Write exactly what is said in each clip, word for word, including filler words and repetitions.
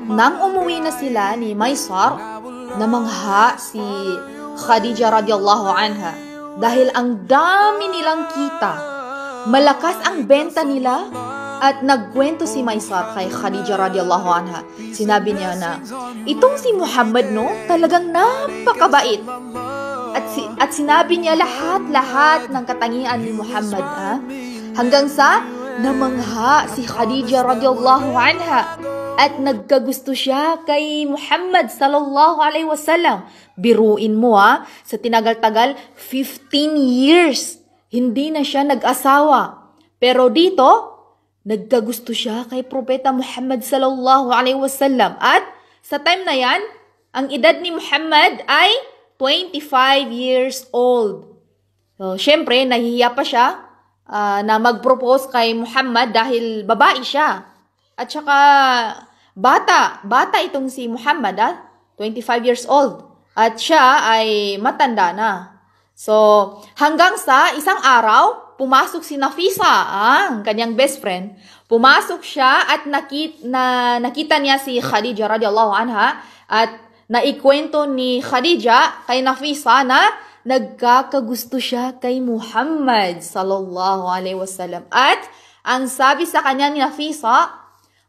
Nang umuwi na sila ni Maysar, namangha si Khadija radiyallahu anha. Dahil ang dami nilang kita. Malakas ang benta nila at nagkwento si Maysar kay Khadija radiyallahu anha. Sinabi niya na, "Itong si Muhammad, no, talagang napakabait." At, si, at sinabi niya lahat-lahat ng katangian ni Muhammad, ha? Hanggang sa namangha si Khadija radiyallahu anha at nagkagusto siya kay Muhammad sallallahu alaihi wasallam. Biruin mo, ha, sa tinagal-tagal, fifteen years, hindi na siya nag-asawa. Pero dito, nagkagusto siya kay Propeta Muhammad sallallahu alaihi wasallam. At sa time na yan, ang edad ni Muhammad ay twenty-five years old. So, syempre, nahihiya pa siya, ah, na mag-propose kay Muhammad dahil babae siya. At saka, bata, bata itong si Muhammad, ah, twenty-five years old. At siya ay matanda na. So, hanggang sa isang araw, pumasok si Nafisa, ah, ang kanyang best friend. Pumasok siya at nakit-, na, nakita niya si Khadija radiyallahu anha at naikwento ni Khadija kay Nafisa na nagkakagusto siya kay Muhammad sallallahu alaihi wasallam. At ang sabi sa kanya ni Nafisa,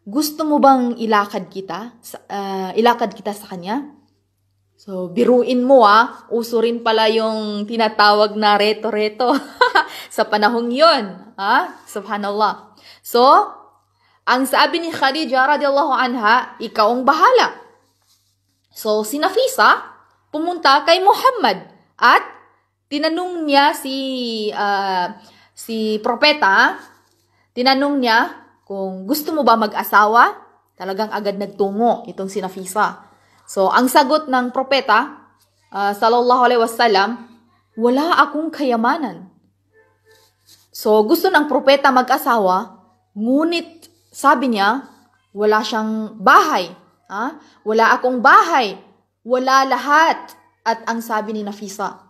"Gusto mo bang ilakad kita? Sa, ah, ilakad kita sa kanya?" So, biruin mo, ah, uso rin pala yung tinatawag na reto-reto sa panahong yun. Ah, subhanallah. So, ang sabi ni Khadija radiyallahu anha, "Ikaw ang bahala." So, si Nafisa pumunta kay Muhammad at tinanong niya si, ah, si propeta, tinanong niya kung gusto mo ba mag-asawa? Talagang agad nagtungo itong si Nafisa. So, ang sagot ng propeta, ah, sallallahu alaihi wasallam, "Wala akong kayamanan." So, gusto ng propeta mag-asawa, ngunit sabi niya, wala siyang bahay. Ha? "Wala akong bahay. Wala lahat." At ang sabi ni Nafisa,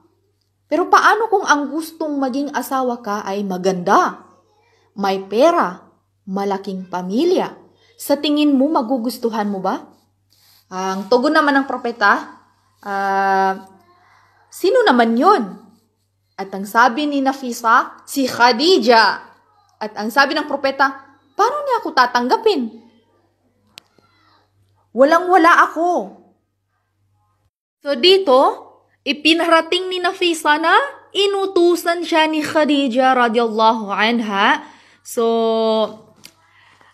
"Pero paano kung ang gustong maging asawa ka ay maganda, may pera, malaking pamilya? Sa tingin mo, magugustuhan mo ba?" Ang tugon naman ng propeta, ah, "Sino naman yun?" At ang sabi ni Nafisa, "Si Khadija." At ang sabi ng propeta, "Paano niya ako tatanggapin? Walang-wala ako." So dito, ipinarating ni Nafisa na inutusan siya ni Khadija radiyallahu anha. So,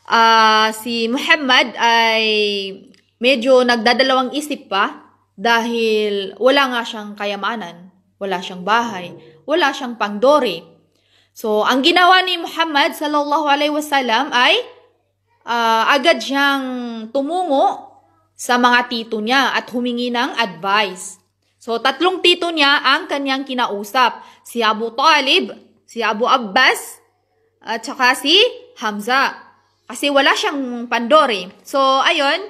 ah, si Muhammad ay medyo nagdadalawang isip pa dahil wala nga siyang kayamanan, wala siyang bahay, wala siyang pangdowry. So, ang ginawa ni Muhammad sallallahu alaihi wasallam ay, ah, agad siyang tumungo sa mga tito niya at humingi ng advice. So, tatlong tito niya ang kanyang kinausap. Si Abu Talib, si Abu Abbas, at saka si Hamza. Kasi wala siyang pangdowry. So, ayun,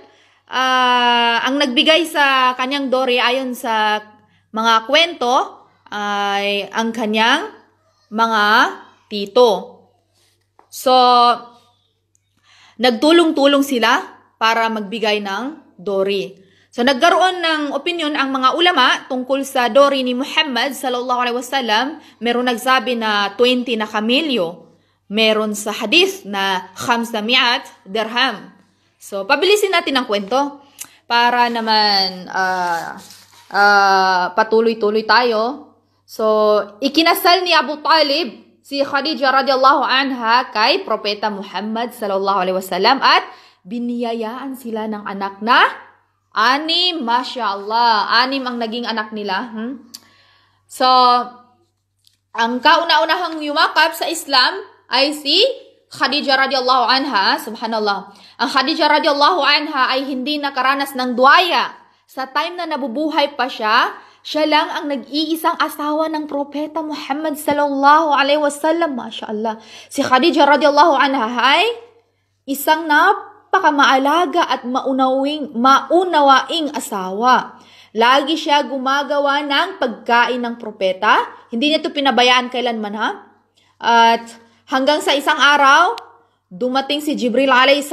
ah, ang nagbigay sa kanyang dowry ayon sa mga kwento ay ang kanyang mga tito. So, nagtulong-tulong sila para magbigay ng dowry. So, nagkaroon ng opinyon ang mga ulama tungkol sa dowry ni Muhammad sallallahu alaihi wasallam. Meron nagsabi na twenty na kamelyo. Meron sa hadith na khamsa mi'at dirham. So, pabilisin natin ang kwento para naman, ah, ah, patuloy-tuloy tayo. So, ikinasal ni Abu Talib si Khadija radiyallahu anha kay Propeta Muhammad sallallahu alaihi wasallam at biniyayaan sila ng anak na anim. Masha Allah, anim ang naging anak nila. Hmm? So, ang kauna-unahang yumakap sa Islam ay si Khadija radiyallahu anha. Subhanallah. Ang Khadija radiyallahu anha ay hindi nakaranas ng duwaya. Sa time na nabubuhay pa siya, siya lang ang nag-iisang asawa ng Propeta Muhammad sallallahu alaihi wasallam. Masha Allah. Si Khadija radiyallahu anha ay isang napakamaalaga at maunawing, maunawaing asawa. Lagi siya gumagawa ng pagkain ng propeta. Hindi niya 'to pinabayaan kailanman, ha? At hanggang sa isang araw, dumating si Jibril alayhis